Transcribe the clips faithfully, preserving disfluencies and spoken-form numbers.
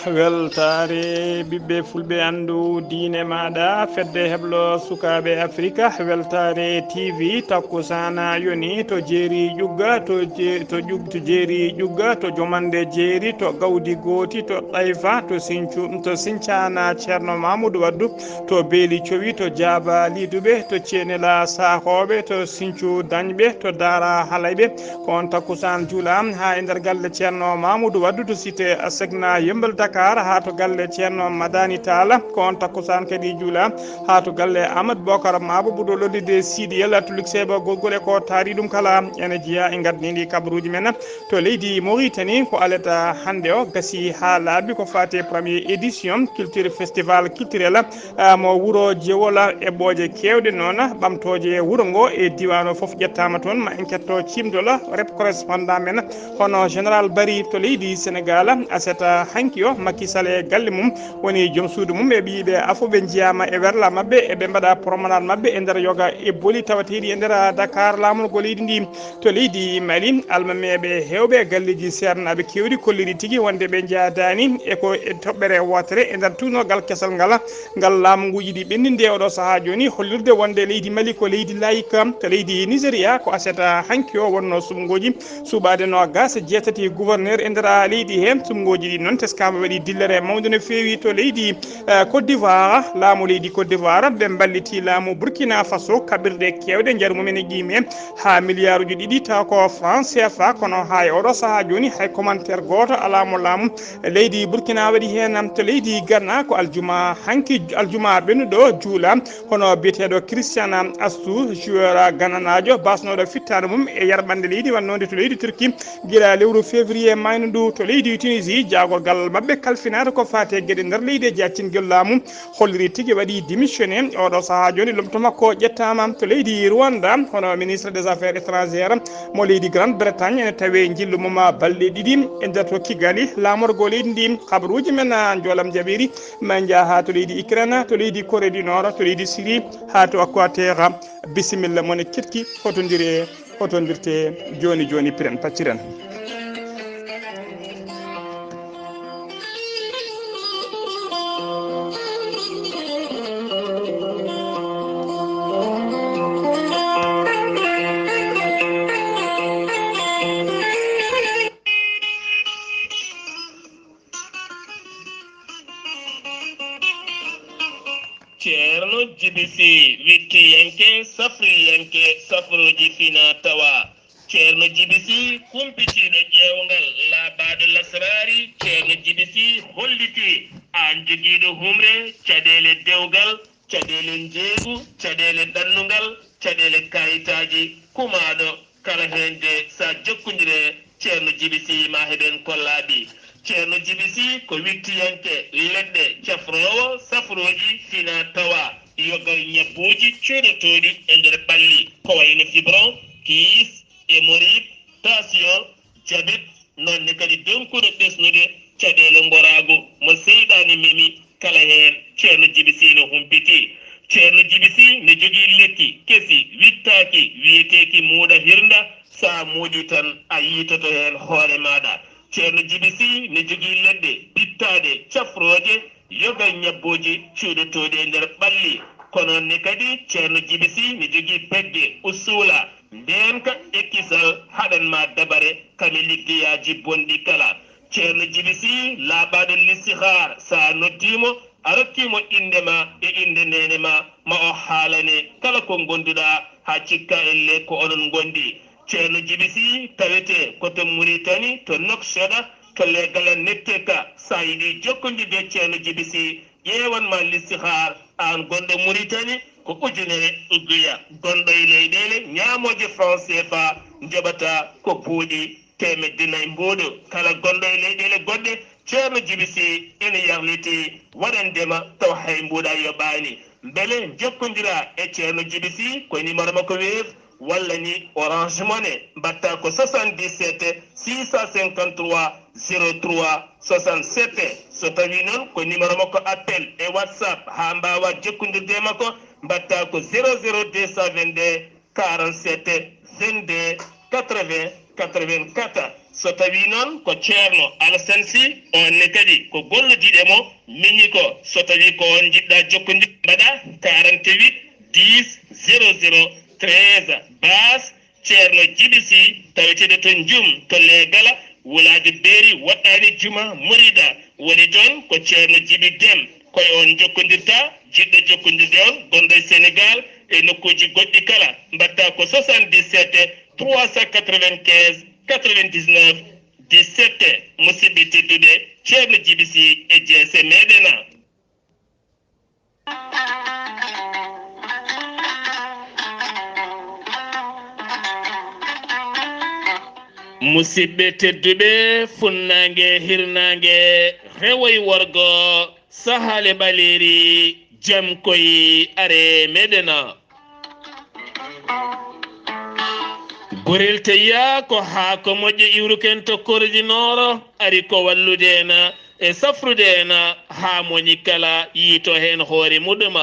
Weltaare ɓiɓɓe fulɓe, anndu diine maaɗa, fedde heblo sukaaɓe Afrika, weltaare T V, takkusaana yoni to jeeri ƴugga, to je-, to ƴug-, to jeeri ƴugga, to jomande jeeri, to gawdi gooti, to ɗayfa, to sincu, to sincaana Ceerno Mamudu Waddu, to beeli cowi, to jaaba liduɓe, to ceenela saakooɓe, to sincu dañɓe, to daara halayɓe. Ko on takkusaan juulaa haa e nder galle Ceerno Mamudu Waddu to cité Asegna Yembel Dakar, haa to galle Ceerno Madani Taala. Ko on takkusaan kadi juulaa haa to galle Amadou Bokar Mabo ɓurɗo lollude Sidi Yalla to Luxembourg. Gol gol e ko taari ɗum kala ene jeyaa e ngardiindi kabaruuji men to leydi Mauritanie. Ko alata hannde o gasi haa laaɓi ko faati e premier édition culture festival culturel, ah, mo wuro Jewola e ɓooje keewɗe noon ɓamtooje wuro ngo e diiwaan o fof ƴettaama toon. Ma en ketto ciimtol rep correspondant men hono Général Bari to leydi Sénégal. Aset hanki o Macky Sall e galle mum woni joom suudu mum e ɓiyiiɓe afo ɓe njiyaama e werla maɓɓe e ɓe mbaɗa promenade maɓɓe e nder yoga e boli tawateeɗi e nder Dakar laamorgo leydi ndi. To leydi Mali, almameeɓe heewɓe e galleeji seernaaɓe keewɗi kolliri tigi wonde ɓe njaadaani e ko e toɓɓere wootere e nder tuugnorgal kesal ngal, ngal laamu nguuji ɗi ɓenndi nde oɗo sahaa jooni, hollirde wonde leydi Mali ko leydi layik. To leydi Nigeria, ko aset hanki o wonno suɓngooji suɓaade noogaas e jeetati gouverneur e nder leydi he. Suɓngooji ɗi noon teskaama waɗi dillere mawnde no feewi to leydi, eh, Côte d'Ivoire. Laamu leydi Côte d'Ivoire, ɓe mballiti laamu Burkina Faso, kaɓirɗe keewɗe njaru mumen e ƴiime haa miliyaaruuji ɗiɗi, tawa ko franc C F A, kono haa e oɗo sahaa jooni hay commentaire gooto alaa mo laamu leydi Burkina waɗi heen. To leydi Ghana ko aljuma hanki, aljuma ɓennuɗo juula, hono biyeteeɗo Christian Astu, joueur gananaajo basnooɗo fittaandu mum e yarɓande leydi wannode to leydi Turki gila lewru février mayno ndu. To leydi Tunisie, jaagorgal maɓɓe kalfinaade ko faati e geɗe nder leydi e jaccingol laamu holliri tigi waɗi démissionné. Oɗo sahaa jooni lomto makko ƴettaama. To leydi Rwanda, hono ministre des affaires étrangères mo leydi Grande Bretagne ene tawi njillu mum balɗe ɗiɗi e nder to Kigali laamorgo leydi ndi. Habaruuji men, ah, njoolam jaɓiri ma en njaha haa to leydi Ukraine, to leydi Corée du Nord, to leydi Syrie, haa to Aquaterre. Bisimilla mon e ketki, hotondire, hotondirte jooni jooni, piren pacciren. Ceerno Jibi Sih, wittiyanke, safriyanke, safrooji fina tawa. Ceerno Jibi Sih, kumpitiiɗo ƴeewngal, laaɓaaɗo lasraari. Ceerno Jibi Sih hollitii aan jogiiɗo humre, caɗeele dewgal, caɗeele njeeygu, caɗeele ɗannungal, caɗeele kaayitaaji, kumaaɗo kala heen de, so a jokkondire Ceerno Jibi Sih ma heɓen ko laaɓi. Ceerno Jibi Sih ko wittiyanke leɗɗe, cafroowo safrooji fina tawa, yoga ñabbuuji cuuɗotooɗi e nder ɓalli, ko wayno fibron, kiis, hémorroïde, tension, jabet, noon ne kadi donkuɗo ɓesnude caɗeele ngoraagu mo seyɗaane memi, kala heen Ceerno Jibi Sih no humpiti. Ceerno Jibi Sih ne jogii lekki kesi wittaaki wiyeteeki muuɗa hirnda, so a muuɗii tan a yiitoto heen hoore maaɗa. Ceerno Jibi Sih ne jogii leɗɗe bittaaɗe cafrooje, yoga ñabbooji cuuɗotooɗi e nder ɓalli. Ko noon ne kadi Ceerno Jibi Sih ne jogii pegge usuula, ndeenka e kisal haɗan ma dabare kame liggeyaaji bonɗi kala. Ceerno Jibi Sih laaɓaaɗo listihaar, so a noddii mo, a rokkii mo innde ma e innde neene ma, ma o haalane kala ko ngonduɗaa haa cikka elle ko onon ngondi. Ceerno Jibi Sih tawetee ko to Muritani, to Nouakchott, to Les Galannettes. So a yiɗi jokkondirde e Ceerno Jibi Sih, ƴeewan ma listihaar, aan gonɗo Muritani, ko ujunere uguya. Gonɗo e leyɗeele ñaamooje franc C F A, njoɓata ko buuɗi teemedde nayi mbuuɗu. Kala gonɗo e leyɗeele goɗɗe, Ceerno Jibi Sih ene yarlitii waɗandema taw hay mbuuɗa yoɓaani. Mbele njokkondiraa e Ceerno Jibi Sih ko numéro makko Wave walla ni Orange Money, mbaɗta ko soixante-dix-sept six cent cinquante-trois zéro trois soixante-sept. So tawii noon ko numéro makko appel e WhatsApp, haa mbaawaa jokkondirde e makko, mbaɗta ko zéro zéro deux cent vingt-deux quarante-sept vingt-deux quatre-vingts quatre-vingt-quatre. So tawii noon ko Ceerno Alasan Sih, oon ne kadi ko gollodiiɗo e mo, miñi ko, so tawii ko oon njiɗ-ɗaa jokkondirde, mbaɗaa quarante-huit dix zéro zéro treize, baas Ceerno Jibi Sih, taweteeɗo to Njum, to Leegala, wulaade Beeri, woɗɗaani juma, Murida, woni toon ko Ceerno Jibi Dem. Ko e oon njokkondirtaa, jiɗɗo jokkondirde on, gonɗo e Senegaal, e nokkuuji goɗɗi kala, mbaɗtaa ko soixante-dix-sept trois cent quatre-vingt-quinze quatre-vingt-dix-neuf dix-sept. Musidɓe tedduɓe, Ceerno Jibi Sih e jeese meeɗen. Musidɓe tedduɓe, funnaange, hirnaange, rewo e worgo, sahaale ɓaleeri, jam koy, are meɗen. Gorel Teyya ko haako moƴƴo iwruken to Kordi Nooro, ari ko wallude en e safrude en haa moni kala yiito heen hoore muɗum.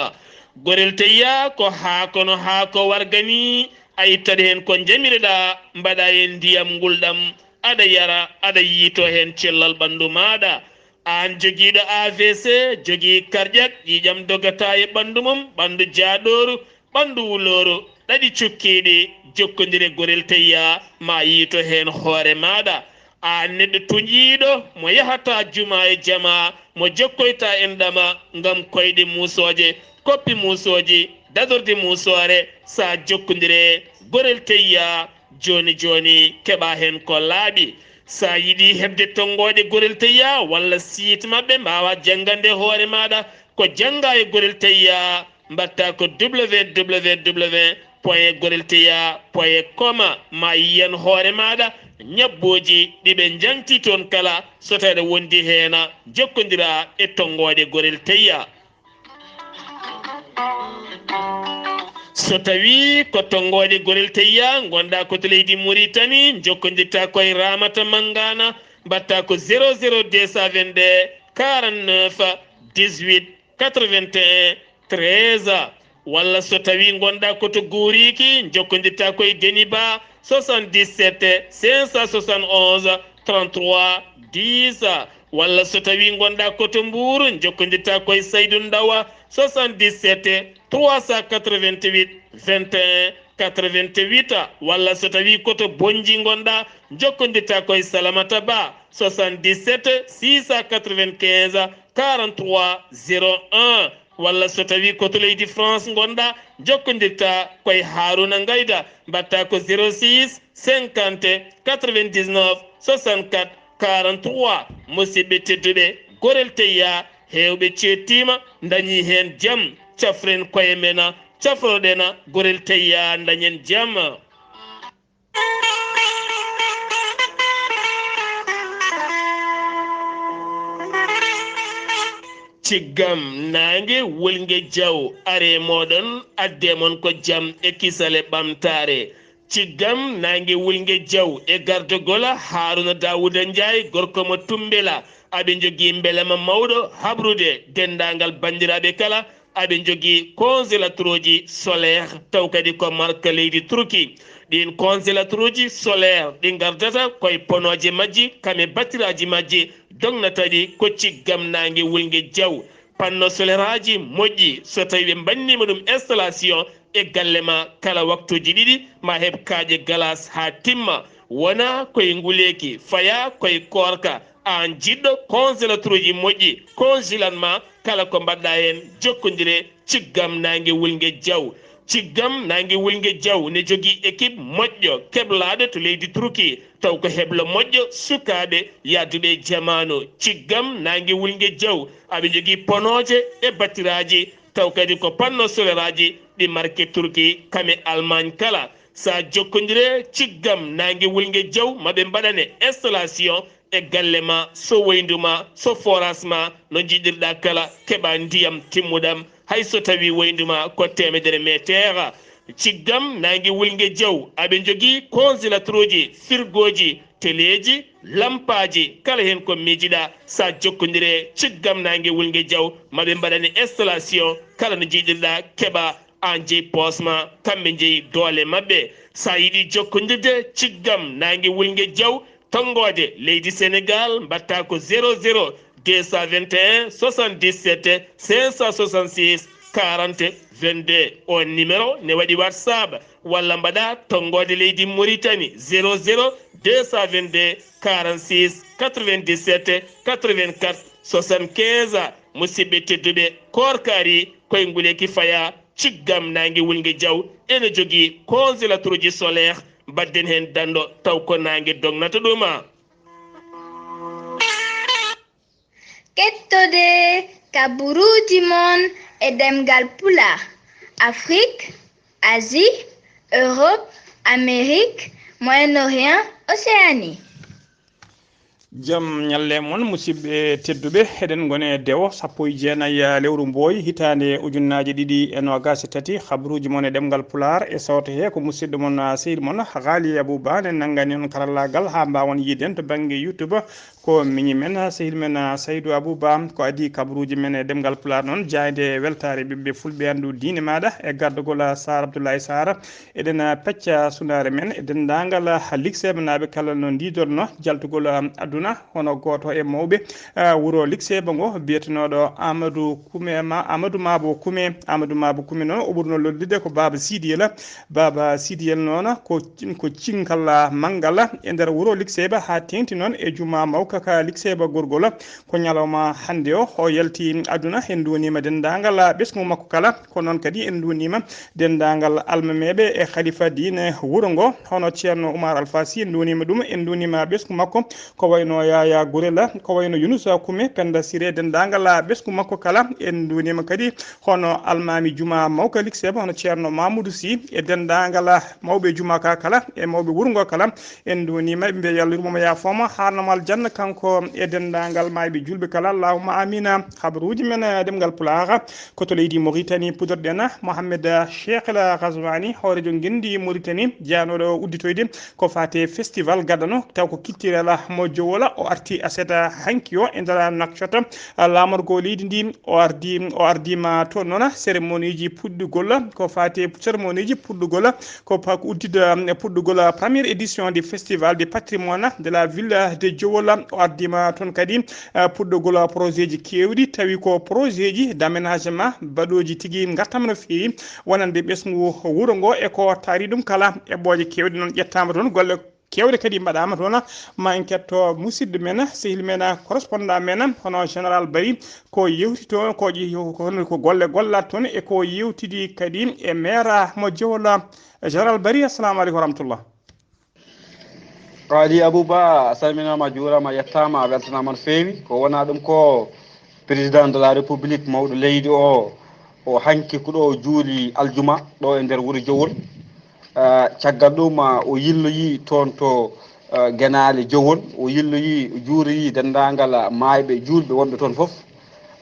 Gorel Teyya ko haako no haako warga ni, a ittat heen ko njamireɗaa, mbaɗaa heen ndiyam ngulɗam, aɗa yara, aɗa yiito heen cellal ɓanndu maaɗa. Aan jogiiɗo A V C, jogii karƴak, ƴiiƴam dogataa e ɓanndu mum, ɓanndu jaaɗooru, ɓanndu wulooru, ɗaɗi cukkiiɗi, jokkondire Gorel Teyya, ma yiito heen hoore maaɗa. Aan neɗɗo tuñiiɗo mo yahataa juma e jama, mo jokkoytaa enɗam ngam koyɗe muusooje, koppi muusooji, dadorde muusoore, so a jokkondire Gorel Teyya, jooni jooni keɓaa heen ko laaɓi. So a yiɗii heɓde tonngooɗe Gorel Teyya walla site maɓɓe, mbaawaa janngande hoore maaɗa ko janngaa e Gorel Teyya, mbaɗtaa ko W W W point gorel teyya point com, ma yiyan hoore maaɗa ñabbooji ɗi ɓe njaŋti toon kala, so tawii aɗa wondi heen, jokkondiraa e tonngooɗe Gorel Teyya. So tawii ko tonngooɗe Gorel Teyya ngonɗaa ko to leydi Muritani, njokkondirtaa ko e Ramata Mangana, mbaɗtaa ko zéro zéro deux cent vingt-deux quarante-neuf dix-huit quatre-vingt-un treize. Walla so tawii ngonɗaa ko to Guuriki, njokkondirtaa ko e Deniba, soixante-dix-sept cinq cent soixante-onze trente-trois dix. Walla so tawii ngonɗaa ko to Mbuur, njokkondirtaa ko e Saydu Ndawa, soixante-dix-sept trois cent quatre-vingt-huit vingt et un quatre-vingt-huit. Walla so tawii ko to Bonnji ngonɗaa, njokkondirtaa ko e Salamata Ba, soixante-dix-sept six cent quatre-vingt-quinze quarante-trois zéro un. Walla so tawii ko to leydi France ngonɗaa, njokkondirtaa ko e Haruna Ngayda, mbaɗtaa ko zéro six cinquante quatre-vingt-dix-neuf soixante-quatre quarante-trois. Musidɓe tedduɓe, Gorel Teyya, heewɓe ceettiima, ndañii heen jam. Cafren koye men, cafroɗen Gorel Teyya, ndañen jam. Ciggam naange wulnge jaw, are mooɗon, adde mon ko jam e kisal e ɓamtaare. Ciggam naange wulnge jaw e gardogol Haruna Dawuda Njaay, gorko mo Tumbela. Aɓe njogii mbelema mawɗo habrude denndaangal banndiraaɓe kala. Aɓe njogii congélateur uji solaire, taw kadi ko marque leydi Turki. Ɗiin congélateur uji solaire ɗi ngardata ko e ponooje majji, kam e batiraaji majji, dognata ɗi ko ciggam naange wulnge jaw. Panneau solaire aji moƴƴi, so tawii ɓe mbanniima ɗum installation e galle ma, kala waktuuji ɗiɗi ma heɓ kaaƴe galas haa timma. Wonaa ko e nguleeki, fayaa ko e koorka. Aan jiɗɗo congélateur uji moƴƴi, congelan ma kala ko mbaɗɗaa heen, jokkondire Ciggam Naange Wulnge Jaw. Ciggam Naange Wulnge Jaw ne jogii équipe moƴƴo keblaaɗo to leydi Turki, taw ko heblo moƴƴo sukaaɓe yahduɓe e jamaanu. Ciggam Naange Wulnge Jaw, aɓe njogii ponooje e batiraaji, taw kadi ko panneau solaire aji ɗi marque Turki, kam e Allemagne kala. So a jokkondire Ciggam Naange Wulnge Jaw, ma ɓe mbaɗane installation e galle ma, so wayndu ma, so forage ma, no njiɗirɗaa kala, keɓa ndiyam timmuɗam, hay so tawii wayndu ma ko teemedere meeteer. Ciggam Naange Wulnge Jaw, aɓe njogii congélateur uji, frigo ji, teleeji, lampaaji, kala heen ko miijiɗaa. So a jokkondire Ciggam Naange Wulnge Jaw, ma ɓe mbaɗane installation, kala no njiɗirɗaa, keɓa, aan jeyi poos ma, kamɓe njeyi doole maɓɓe. So a yiɗi jokkondirde Ciggam Naange Wulnge Jaw, Tonngoode leydi Senegaal mbaɗta ko zéro zéro deux cent vingt et un soixante-dix-sept cinq cent soixante-six quarante vingt-deux. On numéro ne waɗi WhatsApp, walla mbaɗa tonngoode leydi Mauritanie zéro zéro deux cent vingt-deux quarante-six quatre-vingt-dix-sept quatre-vingt-quatre soixante-quinze. Musidɓe tedduɓe, koorka ari, koye nguleyki faya, ciggam naange wulnge jaw ene jogii congélateur uji solaire, mbaɗden heen danndo taw ko naange dognata ɗum. Kettode kaburuuji mon e ɗemngal Pulaar, Afrik, Asie, Europe, Amérique, Moyen-Orient, Océanie. Jam ñalle mon, musidɓe tedduɓe. Eɗen ngoni e dewo sappo e jeenayi lewru Mbooy, hitaande ujunnaaje ɗiɗi e noogaas e tati. Habruuji mon e ɗemngal Pulaar e sawto he ko musidɗo mon, sehil mon Haali Abuu Ba, ne nanngani on karallaagal haa mbaawon yiiden to bannge YouTube. Ko miñi men, sehil men, Saydu Abuu Ba, ko adii kabruuji men e ɗemngal Pulaar noon, jaaynde e weltaare ɓiɓɓe fulɓe anndu diine maaɗa e gardagol Saar Abdullahi Saar. Eɗen pecca sunaare men e denndaangal likseeɓe naaɓe kala no ndiidorno jaltugol aduna, hono gooto e mawɓe wuro likseeɓe ngo biyetenooɗo Amadou Kume, ma Amadou Mabo Kume. Amadou Mabo Kume noon o ɓurno lollude ko Baaba Sidiyel. Baaba Sidiyel noon ko ko cinkal manngal e nder wuro likseeɓe, haa teeŋti noon e jumaa mawka ka likseeɓe gorgol. Ko ñalawma hannde o, o yalti aduna. En nduwaniima denndaangal ɓesngu makko kala, ko noon kadi en nduwaniima denndaangal almameeɓe e halifa diine wuro ngo, hono Ceerno Umar Alfa Sy, en nduwaniima ɗum, en nduwaniima ɓesngu makko, ko wayno Yaya Gurela, ko wayno Yunusa Kume, Penda Sire, denndaangal ɓesngu makko kala. En nduwaniima kadi hono almaami jumaa mawka likseeɓe, hono Ceerno Mamoudou Sy, e denndaangal mawɓe jumaa ka kala, e mawɓe wuro ngo kala. En nduwaniima, ɓe mbiya yo Allah yurmo mo, yaafoo mo, haarna mo aljanna, kanko e denndaangal maayɓe juulɓe kala. Allahumma amina. Habaruuji men, eh, ɗemngal Pulaar, ko to leydi Mauritanie puɗɗorɗen. Mohamed Cheikh El Ghazouani, hooreejo ngenndi Mauritanie, jeyanooɗo udditoyde ko faati e festival gadano, taw ko culturel mo Jowola, o arti aset hanki o e nder Nouakchott, laamorgo leydi ndi. O ardi, o ardiima toon noon cérémonieji puɗɗugol, ko faati e cérémonieji puɗɗugol, ko pa-, ko udditde, um, e puɗɗugol, uh, première édition du Festival du Patrimoine de la Ville de Jowola. O ardiima toon kadi, uh, puɗɗugol, uh, projet ji keewɗi, tawi ko projet ji d'aménagement baɗooji tigi ngartam no feewi, wonande ɓesngu wuro ngo e ko taari ɗum kala. Eɓɓooje keewɗe noon ƴettaama toon, golle keewɗe kadi mbaɗaama toon. Ma en ketto musidɗo men, sehil men, correspondant men, hono Général Bari, ko yewti toon, ko ƴi-, ko hono ko golle gollata toon, e ko yewtidi kadi e maire mo Jowola. Général Bari, assalamu aleykum wa rahmatullah. Haali Abou Ba, a salminaama, a juuraama, a yettaama, a weltanaama no feewi. Ko wona ɗum ko président de la République, mawɗo leydi o, o hanki ko ɗo o juuli aljuma ɗo e nder wuro Jowol. Ah, caggal ɗum, ah, o yilloyi toon to, ah, Genaale Jowol, o yilloyi, o juuroyi denndaangal, ah, maayɓe juulɓe wonɓe toon fof.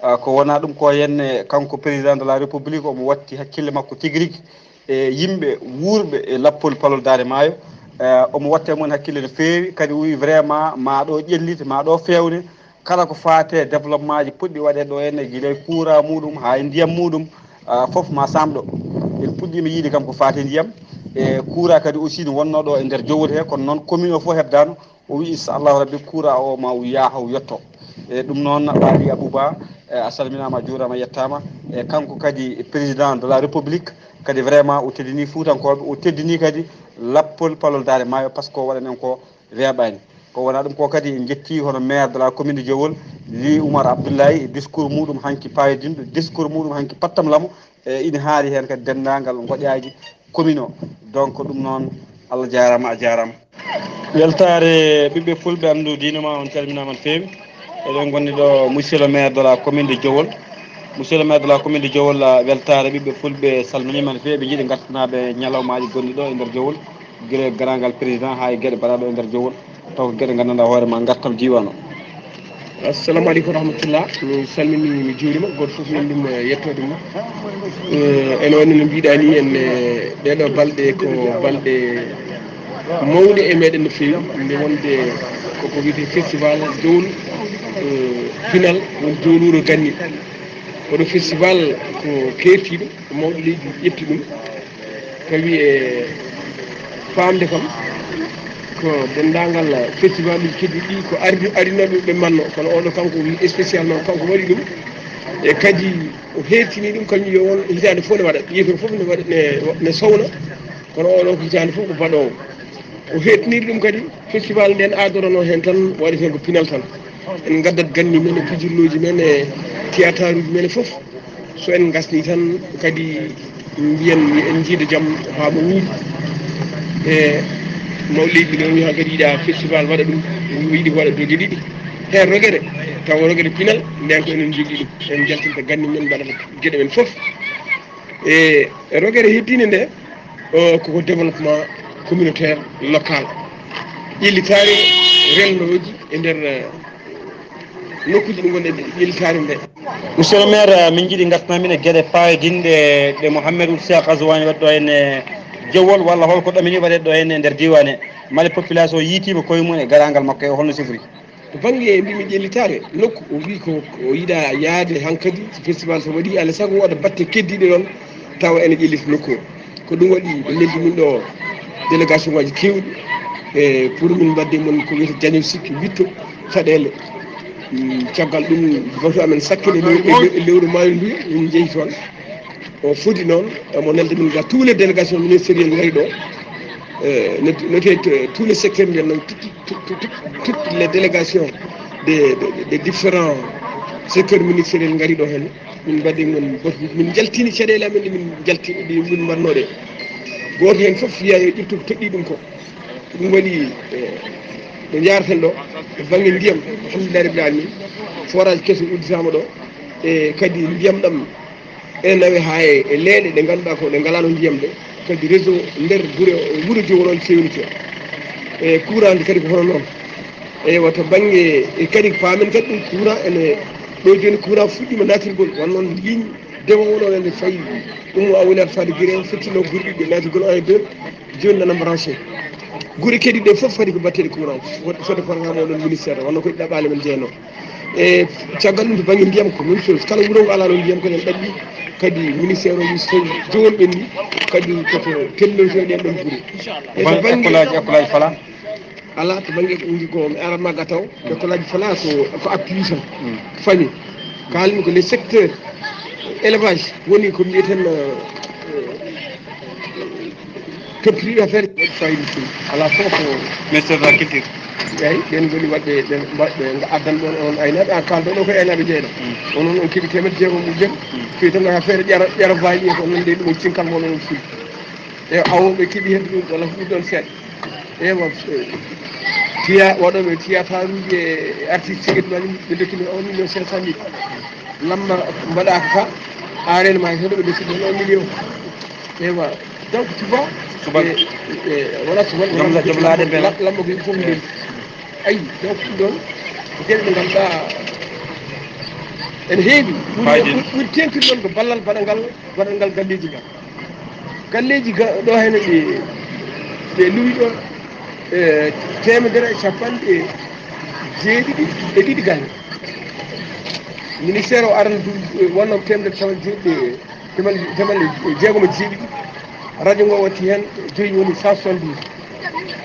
Ah, ko wona ɗum ko henne, kanko président de la République, omo watti hakkille makko tigi rigi e yimɓe wuurɓe e lappol palol Daande Maayo. Ah, omo watti e mum hakkille no feewi, kadi o wi vraiment ma ɗo ƴellite, ma ɗo feewne, kala ko faati e développement ji poɗɗi waɗeede ɗo henne, gila e courant muɗum haa e ndiyam muɗum, ah, fof ma saam ɗo. En puɗɗiima yiide kam ko faati e ndiyam, e courant kadi aussi no wonno ɗo e nder Jowol he, kono noon commune o fof heɓdaano. O wi inchallahu rabbi courant o ma o yaaha o yetto. E ɗum noon Haali Abou Ba, e a salminaama, a juuraama, a yettaama. E kanko kadi président de la République, kadi vraiment o teddini Fuutankooɓe, o teddini kadi lappol palol Daande Maayo, par ce que o waɗani en ko weeɓaani. Ko wona ɗum ko kadi en njetti hono maire de la commune de Jowol, Ly Oumar Abdoulaye, e discours muɗum hanki payodinɗo, discours muɗum hanki pattamlamo, e ina haali heen kadi denndaangal ngoƴaaji commune o. Donc ɗum noon, Allah jaaraama, a jaaraama. Weltaare ɓiɓɓe fulɓe anndu diine ma, on calminaama no feewi. Eɗen ngoni ɗo monsieur le maire de la commune de Jowol. Monsieur le maire de la commune de Jowol, weltaare ɓiɓɓe fulɓe salminiima no feewi. Ɓe njiɗi ngartanaaɓe ñalawmaaji gonɗi ɗo e nder Jowol, gila e garangal président haa e geɗe mbaɗaaɗo e nder Jowol, taw ko geɗe nganndanɗaa hoore ma ngartam diiwaan o. Assalamu aleykum wa rahmatullah. Mi salmini, mi juurima, gooto fof min ndimmo e yettoode mum. Eh, ene wayno no mbiɗa ni, en, eh, ɗeɗo balɗe ko balɗe mawɗe e meɗen no feewi. Nde wonde koko wiyete festival Jowol, eh, pinal won Jowol wuro ganni. Oɗo festival ko keertiɗo, ko mawɗo leydi ƴetti ɗum. Tawi e faamde kam, ko Denndaangal festivaluuji keddiiɗi ɗi ko ardi-, arinooɓe ɓe mannoo, kono oɗo kanko wi-, spécialement kanko waɗi ɗum. E kadi o heertini ɗum kañum yo won hitaande fof ne waɗa, yeeso fof ne waɗa, ne, ne sowna, kono oɗo ko hitaande fof ko baɗoowo. O heertiniri ɗum kadi festival nden aadoronoo heen tan, waɗi heen ko pinal tan. En ngaddat ganni men e pijirlooji men e théâtre uji men e fof. So en ngasnii tan kadi mbiyen en njiida jam haa mo wuuri. E maw leydi ndi noon wiya kadi yiɗa festival waɗa ɗum, yiɗi ko waɗa doge ɗiɗi. Heen rogere, tawa rogere pinal, nden ko enen njogii ɗum. En njaltinta ganni men, mbaɗata geɗe men fof. E, e rogere heddiinde nde, o, koko développement communautaire local. Ƴellitaare renndooji e nder, eh, nokkuuji ɗi ngonɗen ɗi ƴellitaare nde. Monsieur le maire, eh, min njiɗi ngartana min e geɗe paayodinɗe ɗe Mouhamed Ould Cheikh Ghazouani waɗi ɗo henne, eh, Jowol, walla holko ɗamini waɗeede ɗo henne e nder diiwaan he, male population o yiitiima koye mum e garaangal makko he, holno sifori? To bannge mbimi ƴellitaare nokku, o wi ko, ko o yiɗa yaade hankadi, so festival so waɗi, alaa sago waɗa batte keddiiɗe ɗon, tawa ene ƴellita nokku o. Ko ɗum waɗi ɓe neldi min ɗo délégation ngaji keewɗi, e pour min mbadde mon ko wiyete diagnostic, witto caɗeele. Mm, caggal ɗum, bato amen sakkine lew-, e lew-, e lewru maayo ndu, min njehi toon. O foti noon, omo nelda min ga tous les délégations ministérielles ngari ɗo. Euh, not-, noté, euh, tous les secteurs, mbiyen noon, tout, tout, tout, tout, toutes les délégations des, des, des différents secteurs ministériels ngari ɗo henne. Min mbaɗi ngon, min njaltini caɗeele amen ɗe min njalti, ɗe min mbaɗno ɗe. Gooto heen fof wiya yo ƴettu ko toɗɗii ɗum ko. Ɗum waɗi, eh, ɗo njaarten ɗo, e bannge ndiyam, alhamdulillahi rabbil alamin, forage keso udditaama ɗo, e kadi ndiyam ɗam ene nawe haa e, e leeɗe ɗe ngannduɗaa ko ɗe ngalaano ndiyam ɗe, kadi réseau nder gure, wuro Jowol on fewniti. E courant ndi kadi ko hono noon. Eywa, to bannge, e kadi paamen kadi ɗum courant ene, ɗo jooni courant fuɗɗiima naatirgol, won noon ligne dewo o ɗo ene fayi ɗum o awli arfaade gure o fettino gure ɗiɗi naatirgol un et deux, jooni nana branché. Gure kadi ɗe fof kadi ko batteɗe courant, fodde, fodde programme o ɗon ministère, wonno ko ɗaɓɓaale men jeeyno. E caggal ɗum to bannge ndiyam ko même chose, kala wuro ngo alaa ɗon ndiyam kadi en ɗaɓɓi, kadi ministère o wi so tawi Jowol ɓenni, kadi koto tellorto e ɗen ɗon gure. E to bannge école aji, école aji fala? Alaa, to bannge ko mi ara maga taw, école aji fala ko, ko appui tan, famille. Kaalmi ko les secteurs élevage woni ko mbiyeten, euh, toppitiiɗo affaire waɗi fayida ɗum. Alaa fof ko ministère de la culture. Eeyi, ɓeen ngoni waɗɓe, ɓe mbaɗɓe, addan ɗoon on aynaaɓe, an kaalɗo ɗo ko aynaaɓe jeeyɗo. Mm. Onon on keɓi teemedde jeegom e jeegom. Mm. Fii tan affaire ƴara, ƴara baali e ko nande ɗum e cinkal mon onon fulɓe. E awooɓe keɓi hedde ɗum walla ko ɓuri ɗoon seeɗa. Ewa, eh, tiya-, waɗooɓe tiyataruuji e artiste tigi ɗum ɓe ndokkimi un million cinq cent mille. Lamma mbaɗaaka ka, arena ma heɗo ɓe ndokkimi un million. Ewa, donc tu vois, subaka. Eh, eh, wona subaka, joom wona la-, joom laaɗe bela. La-, lamma ko il faut mbiɗen. Ayi, donc ɗum ɗoon, ko geɗe ɗe ngannduɗaa ene heewi. Ɓuri, ɓuri, ɓuri teeŋtirɗon ko ballal baɗangal, baɗangal galleeji ngal. Galleeji ga-, ɗo hene ɗi, ɓe luwi ɗo, e, teemedere e capanɗe jeeɗiɗi e ɗiɗi galle. Ministère o arana du-, wonno teemedere capanɗe jeeɗiɗi e teemal, teemal e jeegom e jeeɗiɗi. Radio ngo watti heen joyi woni cent soixante-douze.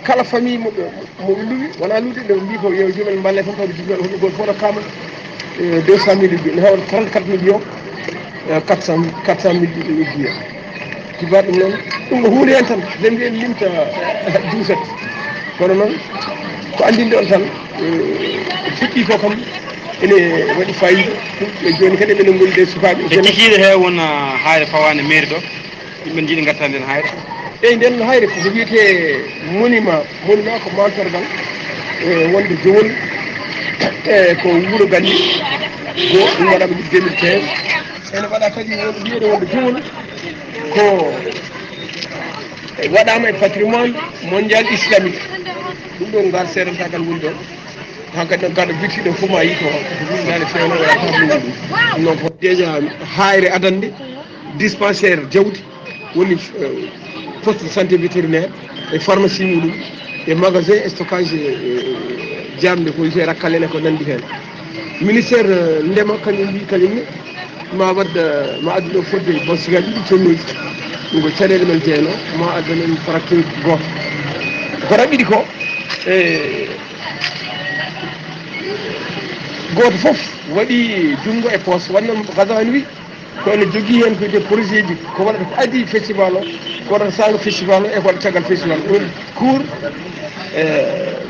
Kala famille mo ɓe, mo ɓe luwi, wona luude, ɓe mbi ko yo joomen mballe tan, taw jibinal hoɗugol fof no kama, eh, deux cent mille uddie, ne hawra trente-quatre millions, eh, quatre cent, quatre cent mille uddie. Kibar ɗum noon, ɗum ko huunde heen tan, nde mbiyen limta, eh, duusat. Kono noon, ko anndinde on tan, eh, fuɗɗi ko kam, ene waɗi fayida. E jooni kadi, eɗen ngoni ɗe sukaaɓe. E kikiiɗe he won, ah, haayre fawaande mairie ɗo. Yimɓe njiɗi ngartan nden hayre. Eyi, nden hayre koko wiyetee monument. Monument ko mantorgal, e, wonde Jowol, e, ko wuro Galli. Go, ɗum waɗaama depuis deux mille quinze. Ene waɗa kadi won-, wiyede wonde Jowol ko, e, waɗaama e patrimoine mondial islamique. Ɗum ɗo ngal seedantagal woni ɗon. Hankadi noon, kala birtiiɗo fof ma yii ko, ko woni nane feewno wala ko ɗum. Ɗum noon ko déjà hayre adannde, dispensaire jawdi, woni, eh, poste de santé vétérinaire, e pharmacie muɗum, e magasin stockage, eh, jamɗe ko wiyetee rakkal en e ko nanndi heen. Ministère, eh, ndema, kañum mbi, kañum ne, ma waɗ, eh, ma addu ɗo fodde basigal ɗiɗi tonnes uji. Ɗum ko caɗeele men jeeyno, ma addan en tracteur gooto. Ko raɓɓiɗi ko, E gooto fof waɗi junngo e poos. Waɗi noon, Ghazawani wi ko ene jogii heen ko wiyetee projet ji, ko waɗata ko adii festival o, ko waɗata saago festival o, e ko waɗata caggal festival o. Ɗum woni court, e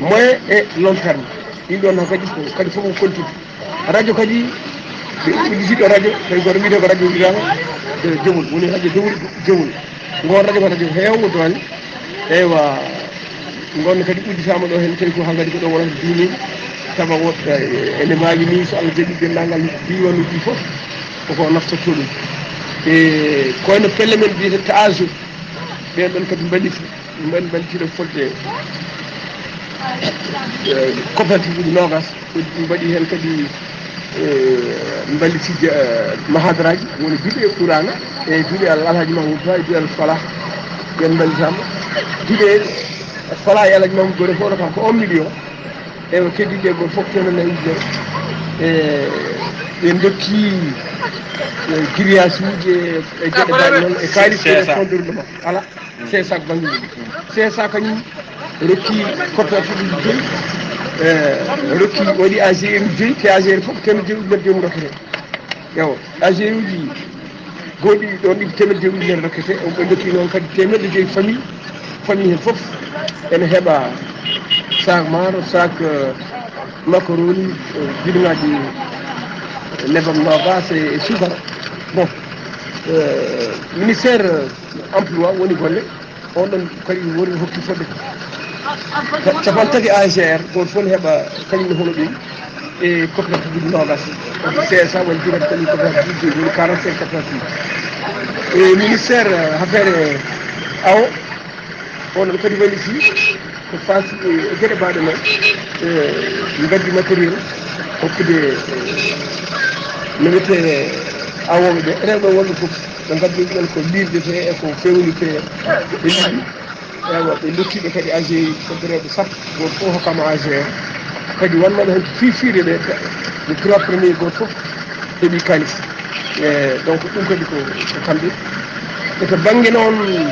moyen e long terme. Ɗin ɗoon noon kadi ko, kadi fof ko kontude. Radio kadi, ɓe udditiiɗo radio, tawi gooto wiyetee ko radio Ibrahima, e Jowol, woni radio Jowol, Jowol. Ngoon radio ko radio heewngo doole. Eywa, ngoon kadi udditaama ɗo heen, tawi ko hankadi ko ɗo wonata duumiiɗo, tawa woɗɗo ene maayi ni, so Allah jaɓii, denndaangal diiwanuuji ɗi fof koko naftortoo ɗum. E koyno pelle men mbiyetee Taajo, ɓeen ɗoon kadi mballiti, mbal-, mballitiiɗo fodde, e, coopérative uji noogaas. Kadi ɗum waɗi heen kadi, e, mballitiji, e, mahadaraaji, woni duɗe Qur'aana, e duɗe Al-, Alhaji Mahmoud Ba, e duɗe Al Falah, ɓeen mballitaama. Duɗe Al Falah e Alhaji Mahmoud Ba fof no kam ko un million. E o keddiiɗe goo fof teemedde nayi ujunere. E ɓe ndokki, e, grillage uji e, e geɗe mbaɗe noon, e kaalis e fonds de roulement. Alaa. C S A ko bannge mum. C S A kañum rokki coopérative uji joyi, e, rokki, waɗi A G R uji joyi, te A G R fof ko teemedde joyi ujunere joomum rokkete. Ewa, A G R uji goɗɗi ɗoon ɗi ko teemedde joyi ujunere rokkete. On ɓe ndokki noon kadi teemedde joyi famille, famille heen fof ene heɓa sac maaro, sac, e, macaroni, e, bidonŋaaji nebam noogaas e, e suukara. Bon, e, ministère emploi woni golle, on ɗon kadi woni hokki fodde ca-, capanɗe tati A G R, gooto fof ne heɓa kañum ne hono ɗum, e coopérative uji noogaas. Kadi C S A woni direct, kadi coopérative uji, woni quarante-cinq coopératives. E ministère, e, affaire, e, awo, on ɗon kadi walliti ko faati e geɗe mbaɗe noon, e, gaddi matériel hokkude, e, no wiyetee awooɓe ɓe, rewɓe wonɓe fof. Ɓe ngaddi ɗum ko liirde tee e ko feewnirtee e liɗɗi. Ewa, ɓe ndokkiiɓe kadi A G R, ko rewɓe sappo, gooto fof hokkama A G R. Kadi wonnooɓe heen fiifiiɓe ɓe, les trois premiers, gooto fof heɓi kaalis. E, donc, ɗum kadi ko, ko kamɓe. E to bannge noon,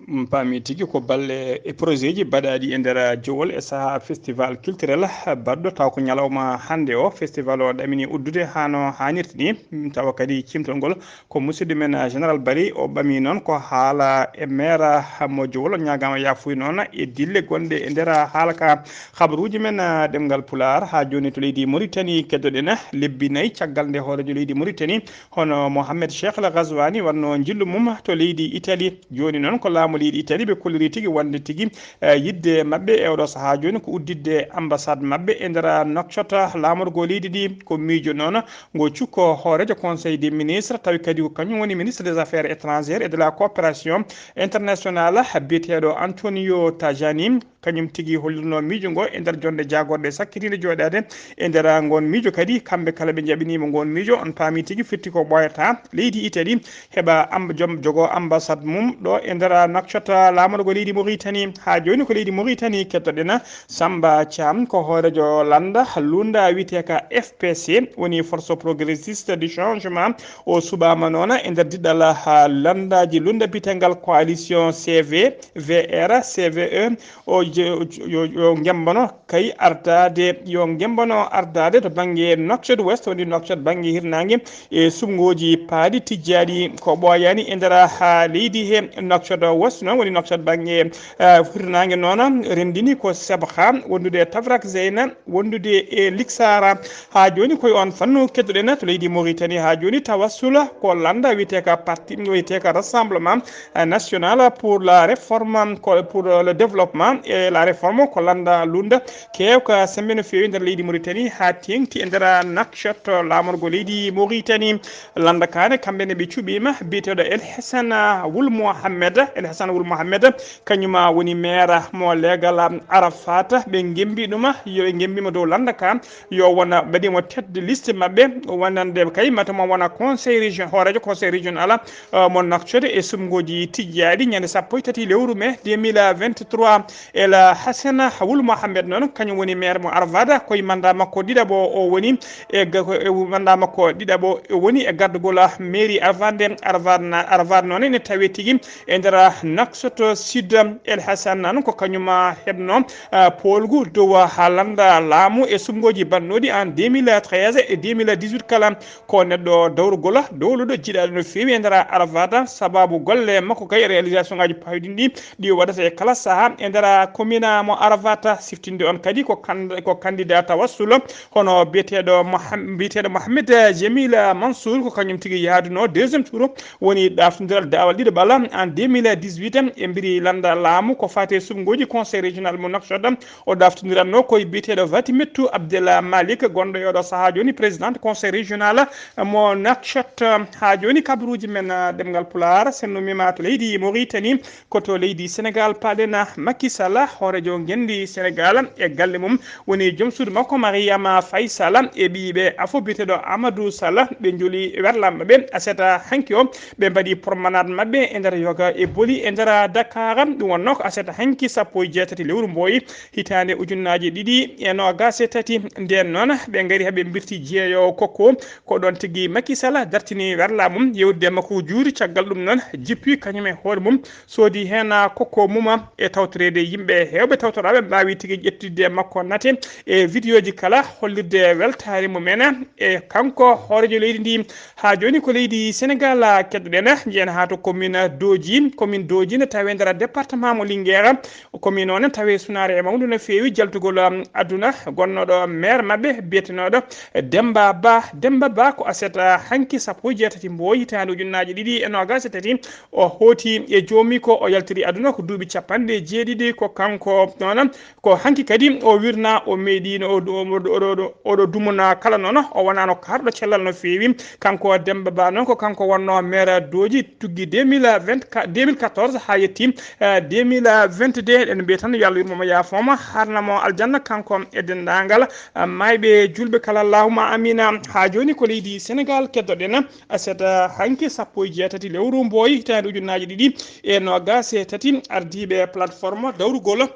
Mm, paami tigi ko balle e projet ji baɗaaɗi e nder Jowol e sahaa festival culturel baɗɗo, taw ko ñalawma hannde o festival o ɗamini uddude haa no haanirta ni. Mm, tawa kadi cimtol ngol ko musidɗo men, ah, Général Bari, o ɓami noon ko haala e maire mo Jowol. O ñaagaama yaafuya noon e dille gonɗe e nder haala ka. Habaruuji men, ah, ɗemngal Pulaar haa jooni to leydi Mauritanie keddoɗen lebbi nayi caggal nde hooreejo leydi Mauritanie hono Mohamed Cheikh Al Ghazouani waɗno njillu mum to leydi Italie. Jooni noon ko laamu leydi Italie ɓe kolliri tigi wonde tigi, eh, yiɗde maɓɓe e oɗo sahaa jooni ko udditde ambassade maɓɓe e nder Nouakchott, laamorgo leydi ndi. Ko miijo noon ngo cukko hooreejo Conseil des ministres, tawi kadi ko kañum woni ministre des affaires étrangères et de la coopération internationale, biyeteeɗo Antonio Tajani. Kañum tigi hollirno miijo ngo e nder jonnde jaagorɗe sakkitiinde jooɗaade e nder ngoon miijo kadi. Kamɓe kala ɓe njaɓiniima ngoon miijo, on paami tigi firti ko ɓooyata leydi Italie heɓa amb-, joom jogo ambassade mum ɗo e nder Nouakchott, laamorgo leydi Mauritanie. Haa jooni ko leydi Mauritanie kettoɗen. Samba Thiam ko hooreejo lannda lunnda wiyetee ka F P C, woni Force Progressiste du Changement. O suɓaama noon e nder diɗɗal, ah, lanndaaji lunnda biyetengal Coalition C V V R, C V E, o je-, o j-, yo, yo ngembano kay ardaade, yo ngembano ardaade to bannge Nouakchott Ouest, woni Nouakchott bannge hirnaange, e suɓngooji paaɗi tijjaaɗi ko ɓooyaani e nder, ah, leydi he. Nouakchott Ouest noon woni Nouakchott bannge, ah, hirnaange noon renndini ko Sebha, wondude e Tafrak Zeyna, wondude e Liksara. Haa jooni ko e oon fannu keddoɗen to leydi Mauritanie. Haa jooni Tawassula ko lannda wiyetee ka parti, wiyetee ka Rassemblement, eh, National pour la Réforme, ko pour le Développement et la Réforme, ko lannda lunnda keewka semmbe no feewi nder leydi Mauritanie, haa teeŋti e nder Nouakchott, laamorgo leydi Mauritanie. Lannda kaa ne, kamɓe ne ɓe cuɓiima biyeteeɗo El Hassan Wul Mohammed. El Hassan Wul Mohammed, kañum woni maire mo leegal Arafat. Ɓe ngembi ɗum, yo ɓe ngembiima dow lannda ka, yo wona, mbaɗiima tête de liste maɓɓe, wonande kay mata mo wona conseil région, hooreejo conseil régional, eh, mo Nouakchott e suɓngooji tijjaaɗi ñande sappo e tati lewru mai deux mille vingt-trois. El Hassan Wul Mohammed noon, kañum woni maire mo Arafat, ko e mandat makko ɗiɗaɓo o woni e ga-, ko e mandat makko ɗiɗaɓo o woni e gardagol mairie Arafat nde. Arafat na-, Arafat noon ene tawee tigi e nder Nouakchott Sud, El Hassan nan ko kañum heɓno, ah, poolgu dow, ah, lannda laamu e suɓngooji baɗnooɗi en deux mille treize e deux mille dix-huit kala. Ko neɗɗo dawrugol, dowluɗo, jiɗaaɗo no feewi e nder Arafat, sababu golle makko kay e réalisation ngaji pawɗinɗi ɗi o waɗata e kala saha e nder commune mo Arafat. Siftinde on kadi ko kan-, ko candidat tawassul, hono biyeteeɗo Moham-, biyeteeɗo Mohamed Jamil Mansour, ko kañum tigi yaaduno deuxième tour, woni ɗaftondiral daawal ɗiɗaɓal en deux mille dix-huit e mbiri lannda laamu ko faati e suɓngooji conseil régional mo Nouakchott. O ɗaftondiranno ko e biyeteeɗo Fatimetou Abdel Malik, gonɗo e oɗo saha jooni président conseil régional mo Nouakchott. Ha jooni kabaruuji men, ah, ɗemngal Pulaar, sennumima to leydi Mauritanie, ko to leydi Sénégal paaɗen. Macky Sall, hooreejo ngenndi Sénégal, e galle mum, woni joom suudu makko Mariama Faye Sall e ɓiyiɓe afo biyeteeɗo Amadou Sall, ɓe njoli werlaaɓe maɓɓe aset hanki o. Ɓe mbaɗi promenade maɓɓe e nder yoga e boli e nder Dakar. Ɗum wonno ko aset hanki sappo e jeetati lewru mboyi hitaande ujunnaaji ɗiɗi e noogaas e tati. Ndeen noon, ɓe ngari haa ɓe mbirti jeeyo kokko. Ko ɗoon tigi Macky Sall dartini werlaamu mum, yewtidde makko ko juuti. Caggal ɗum noon, jippi kañum e hoore mum, soodi heen kokko mum e tawtoreede yimɓe heewɓe tawtoraaɓe mbaawi tigi ƴettidde makko nate e vidéoji kala, hollirde weltaare mum en e kanko hooreejo leydi ndi. Haa jooni ko leydi Senegaal keddoɗen, njeyen haa to commune Dodji. Commune Dodji ne tawe nder département mo Linguère. Commune o ne tawe sunaare e mawnude no feewi jaltugol, um, aduna, gonnooɗo maire maɓɓe biyetenooɗo Demba Ba. Demba Ba ko aset, uh, hanki sappo e jeetati mboyi hitaande ujunnaaji ɗiɗi e noogaas e tati. O hooti e joomi ko o yaltiri aduna ko duuɓi capanɗe jeeɗiɗi. Ko kanko noon, ko hanki kadi o wirna, o meeɗiino, o du-, o, o, o, oɗo dumuna kala noon, o wonaano kaarɗo cellal no feewi. Kanko Demba Ba noon, ko kanko wonno maire Dodji tuggi deux mille vingt, deux mille quatorze haa yetti, eh, deux mille vingt-deux. Eɗen mbiya tan yo Allah yurmo mo, yaafoo mo, haarna mo aljanna, kanko e denndaangal, eh, maayɓe juulɓe kala. Allahumma amina. Haa jooni ko leydi Senegaal keddoɗen. Aset hanki sappo e jeetati lewru mboyi hitaande ujunnaaji ɗiɗi e noogaas e tati, ardiiɓe plateforme dawrugol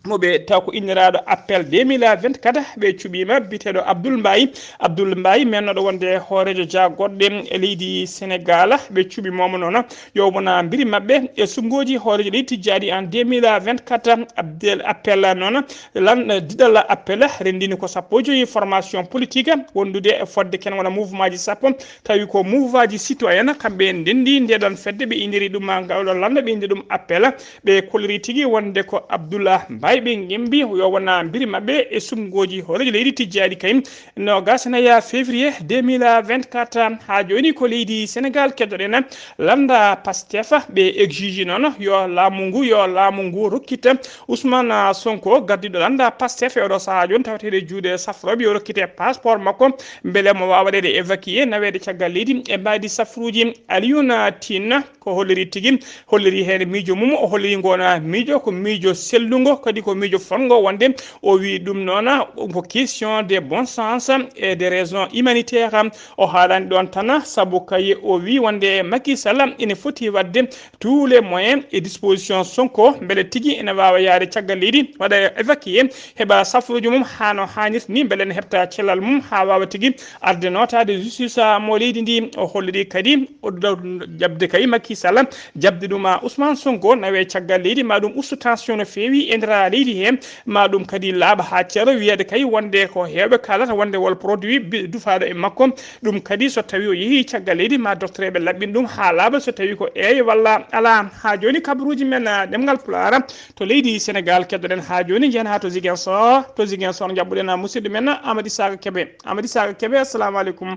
mo ɓe taw ko inniraaɗo appel deux mille vingt-quatre, ɓe cuɓiima biyeteeɗo Abdoul Mbaye. Abdoul Mbaye, mennooɗo wonde hooreejo jaagorɗe e leydi Senegaal, ɓe cuɓi moomo noon yo wona mbiri maɓɓe e suɓngooji hooreejo leydi tijjaaɗi en deux mille vingt-quatre. Abdel appel noon, lan, diɗal appel renndini ko sappo e joyi formation politique wondude e fodde ken wona mouvement ji sappo, tawi ko mouvement ji citoyen, kamɓe ndenndi ndeɗon fedde, ɓe indiri ɗum ngal ɗo lannda, ɓe indi ɗum appel. Ɓe kolliri tigi wonde ko Abdoulaye Mbaye ɓe ngembi yo wona mbiri maɓɓe e suɓngooji hooreejo leydi tijjaaɗi kay. Noogaas e nayi février deux mille vingt-quatre, haa jooni ko leydi Senegaal keddoɗen. Lannda Pastef ɓe exige noon yo laamu ngu, yo laamu ngu rokkita Ousmane Sonko, gardiiɗo lannda Pastef e oɗo sahaa jooni taweteeɗo e juuɗe safrooɓe, yo rokkite passeport makko mbele mo waawa waɗeede évacué, naweede caggal leydi e mbaydi safruuji. Alioune Tine ko holliri tigi, holliri heen miijo mum, o holliri ngoon miijo ko miijo sellungo, kadi ko miijo fotngo wonde. O wi ɗum noon ko question de bon sens et de raison humanitaire. O haalani ɗoon tan, sabu kay o wi wonde Macky Sall ina foti waɗde tous les moyens e disposition Sonko, mbele tigi ina waawa yahde caggal leydi, waɗa évacué, heɓa safruuji mum haa no haanirta ni, mbele ene heɓta cellal mum haa waawa tigi arde nootaade justice mo leydi ndi. O holliri kadi o ɗo jaɓde kay Macky Sall, jaɓde ɗum a Ousmane Sonko nawe caggal leydi, ma ɗum ustu tension no feewi e nder leydi he, ma ɗum kadi laaɓa haa ceero, wiyeede kay wonde ko heewɓe kaalata wonde wol produit bi-, dufaaɗo e makko. Ɗum kadi so tawi o yehi caggal leydi, ma doktoreeɓe laɓɓin ɗum haa laaɓa so tawi ko eeyo walla alaa. Haa jooni kabaruuji men, ah, ɗemngal Pulaar to leydi Senegaal keddoɗen haa jooni, njehen haa to Ziguinchor. To Ziguinchor njaɓɓuɗen, ah, musidɗo men Amady Saka Kebe. Amady Saka Kebe, assalamu aleykum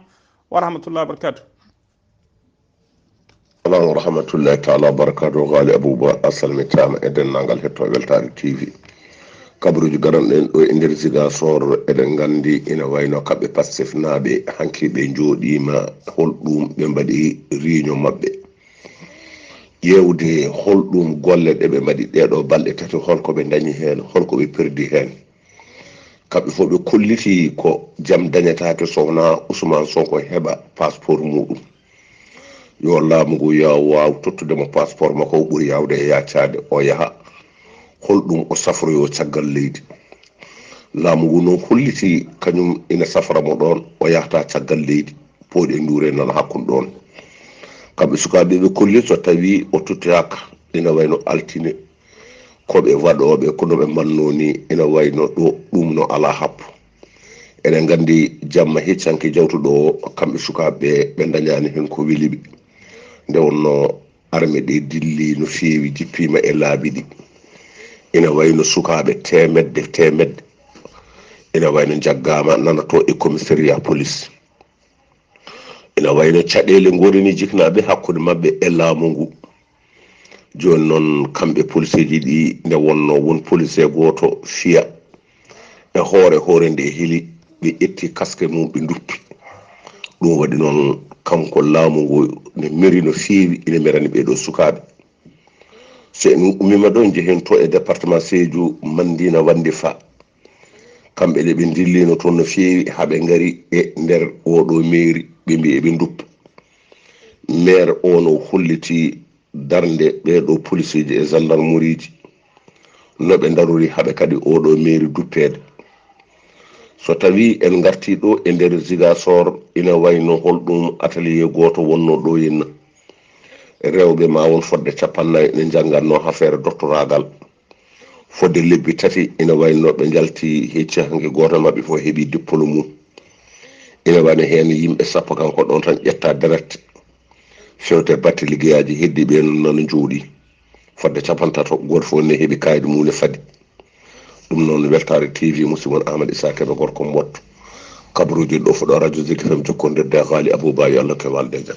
wa rahmatullahi wa barakatuh. Salam wa rahmatullahi taala wa barakatuh. Ghali Abouba, a salmitaama e denndaangal hettoo Weltaare T V. Kabaruuji garanɗen ɗo e nder Ziguinchor, eɗen nganndi ina wayno kamɓe Pastef naaɓe hanki ɓe njooɗiima, holɗum ɓe mbaɗi réunion maɓɓe. Ƴeewde holɗum golle ɗe ɓe mbaɗi ɗeeɗoo balɗe tati, holko ɓe ndañi heen, holko ɓe perdi heen. Kamɓe fof ɓe kolliti ko jam dañataake so wonaa Ousmane Sonko heɓa passeport muɗum. Yo laamu ngu ya-, waaw tottude mo passeport makko, o ɓuri yaawde e yaacaade, o yaha. Holɗum o safroyoo caggal leydi? Laamu ngu noon holliti kañum ina safra mo ɗoon, o yahata caggal leydi, pooɗi e nduure nana hakkunde ɗoon. Kamɓe sukaaɓe ɓe kolli so tawii o tottoyaaka, ina wayno altine, ko ɓe waɗooɓe, ko no ɓe mbannoo ni, ina wayno ɗo ɗum no alaa happo. Eɗen nganndi jamma heccanke jawtuɗo o, kamɓe sukaaɓe ɓe, ɓe ndañaani heen ko weli ɓe. Nde wonnoo arme ɗe dilli no feewi, jippiima e laabi ɗi. Ina wayno sukaaɓe teemedde, teemedde. Ina wayno njaggaama nana to e commissariat police. Ina wayno caɗeele ngoni ni jiknaaɓe hakkunde maɓɓe e laamu ngu. Jooni noon, kamɓe poliseeji ɗi, nde wonnoo won polisee gooto fiya e hoore, hoore nde heli, ɓe ƴetti kaske mum, ɓe nduppi. Ɗum waɗi noon, kanko laamu ngu ne meri no feewi, ina merani ɓee ɗoo sukaaɓe. So en ummiima ɗo, njehen to e département Sédhiou, Mandina Wandifa. Kamɓe ɗe ɓe ndillino toon no feewi, haa ɓe ngari e nder oo ɗoo mairie, ɓe mbi eɓe nduppa. Maire o no holliti darnde ɓee ɗoo poliseeji e gendarmerieji, no ɓe ndarori haa ɓe kaɗi oo ɗoo mairie duppeede. So tawii en ngartii ɗo e nder Ziguinchor, ina wayno holɗum atelier gooto wonnoo ɗo henna. Rewɓe ma won fodde cappannayi ne njanngatnoo affaire doctoragal. Fodde lebbi tati ina wayno ɓe njalti, hecci hanki gooto maɓɓe fof heɓi diplôme mum. Ina wayno heen yimɓe sappo kanko ɗon tan ƴetta direct. Fewte batte liggeyaaji heddi ɓe noon nana njooɗi. Fodde capantato, gooto fof ne heɓi kayit mum ne fadi. Ɗum noon, Weltaare T V, musidɗo mon Amadou Issa Kébé, gorko Mbotto. Kabaruuji ɗo fuɗɗo Radio Zik F M, jokkondirde e Haali Abouba, yo Allah kew walde e jam.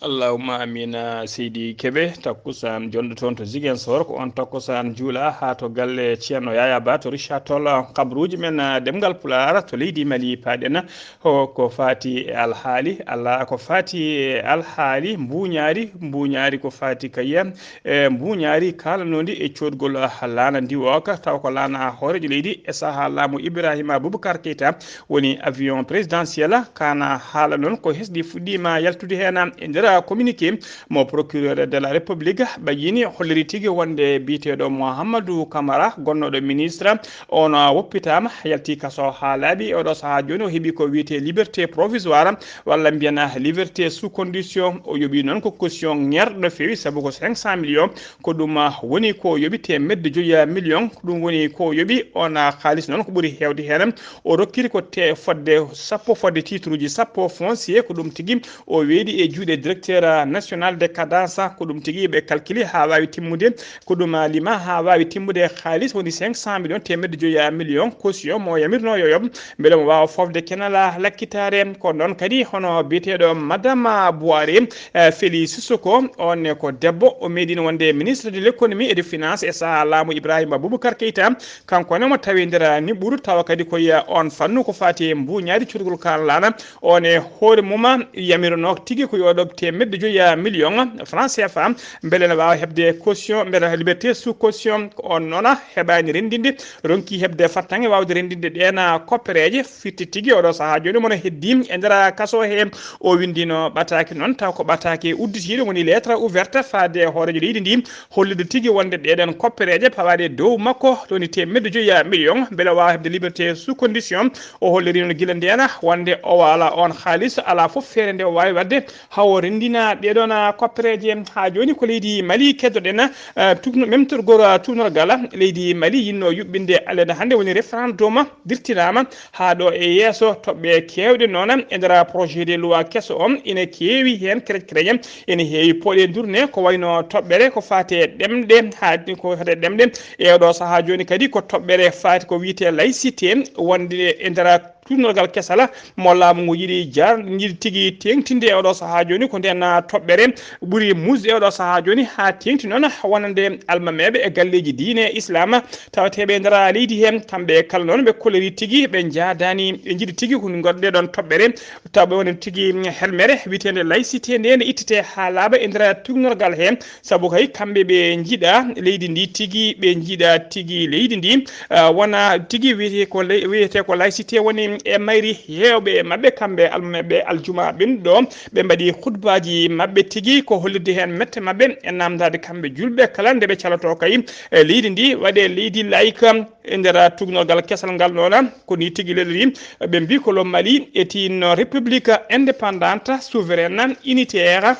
Allahumma amina, seydi Kébé. Takkusaan jonɗo toon to Ziguinchor, ko on takkusaan juula haa to galle Ceerno Yaya Ba to Richard Toll. Kabaruuji men, ah, ɗemngal Pulaar to leydi Mali paaɗen. Ko, ko faati e alhaali, alaa ko faati e alhaali mbuuñaari, mbuuñaari ko faati kayya e mbuuñaari kaalanoondi e coodgol laana ndiwooka, tawa ko laana hooreejo leydi e sahaa laamu Ibrahima Boubacar Keita woni avion présidentiel. Kaana haala noon ko hesɗi fuɗɗiima yaltude heen e nder communiqué mo procureur de la République ɓayyini, holliri tigi wonde biyeteeɗo Mouhamadou Camara, gonnooɗo ministre, on woppitaama, yalti kaso haa laaɓi. E oɗo sahaa jooni o heɓi ko wiyetee liberté provisoire, walla mbiyen liberté sous condition. O yoɓi noon ko caution ŋerɗo no feewi, sabu ko cinq cent millions. Ko ɗum, ah, woni ko yoɓi, teemedde joyi million. Ko ɗum woni ko yoɓi. On, ah, kaalis noon ko ɓuri heewde heen, o rokkiri ko te fodde sappo, fodde titre uji sappo foncier. Ko ɗum tigi o weeɗi e juuɗe directeur, ah, national de cadastre. Ko ɗum tigi ɓe calculi haa waawi timmude. Ko ɗum, ah, lima haa waawi timmude kaalis woni cinq cent millions, teemedde joyi million, caution mo yamirno yo yoɓ, mbele mo waawa foofde kenal lakkitaare. Ko noon kadi hono biyeteeɗo Madame Boiré, eh, Félix Sissoko, on ne ko debbo, o meeɗino wonde ministre de l'économie et de finance e sahaa laamu Ibrahima Boubacar Keita. Kanko ne mo tawi nder niɓɓuru, tawa kadi ko e on fannu ko faati e mbuuñaari coodgol kaan laana. On e hoore mum yamirono tigi ko yo ɗo teemedde joyi million franc C F A, mbele ne waawa heɓde caution, mbele liberté sous caution. Ko on noon heɓaani renndinde, ronki heɓde fartaŋŋe waawde renndinde ɗeen koppereeje. Firti tigi oɗo sahaa jooni mo no heddi e nder kaso he, o winndino ɓataake noon, taw ko ɓataake udditiiɗo woni lettre ouverte faade hooreejo leydi ndi, hollirde tigi wonde ɗeɗen koppereeje pawaaɗe dow makko, to woni teemedde joyi million, mbele o waawa heɓde liberté sous condition. O holliri noon gila ndeen wonde o waala on haalis, alaa fof feere nde o waawi waɗde haa o renndina ɗeɗon koppereeje. Haa jooni ko leydi Mali keddoɗen, eh, tugno-, memtorgol, eh, tuugnorgal leydi Mali yinno yuɓɓinde alede hannde woni référendum dirtinaama haa ɗo e yeeso. Toɓɓe keewɗe noon e nder projet de loi keso on ina keewi heen, kereƴ kereƴe ina heewi pooɗe durne, ko wayno toɓɓere ko faati e ɗemɗe, haa ko faati e ɗemɗe. E oɗo sahaa jooni kadi ko toɓɓere faati ko wiyetee laïcité, wonde e nder tuugnorgal kesal mo laamu ngu yiɗi jaar, yiɗi tigi teeŋtinde e oɗo sahaa jooni. Ko ndeen toɓɓere ɓuri musde e oɗo sahaa jooni, haa teeŋti noon wonande almameeɓe e galleeji diine Islaam tawateeɓe e nder leydi heen. Kamɓe kala noon ɓe kolliri tigi ɓe njaadaani, ɓe njiɗi tigi ko ngodde ɗoon toɓɓere, tawa ɓe woni tigi helmere wiyeteende laïcité nde, nde ittete haa laaɓa e nder tuugnorgal heen. Sabu kay kamɓe ɓe njiɗa leydi ndi tigi, ɓe njiɗa tigi leydi ndi, ah, wona tigi wiyete ko ley-, wiyete ko laïcité woni e mayri heewɓe e maɓɓe, kamɓe almameeɓe aljuma ɓen ɗo, ɓe mbaɗi khutbaaji maɓɓe tigi ko hollirde heen mette maɓɓe e namdaade kamɓe julɓe kala nde ɓe caloto kay e leydi ndi waɗe leydi laïque. E nder tuugnorgal kesal ngal noon, ko ni tigi lelri, ɓe mbi ko le Mali est une république indépendante, souveraine, unitaire,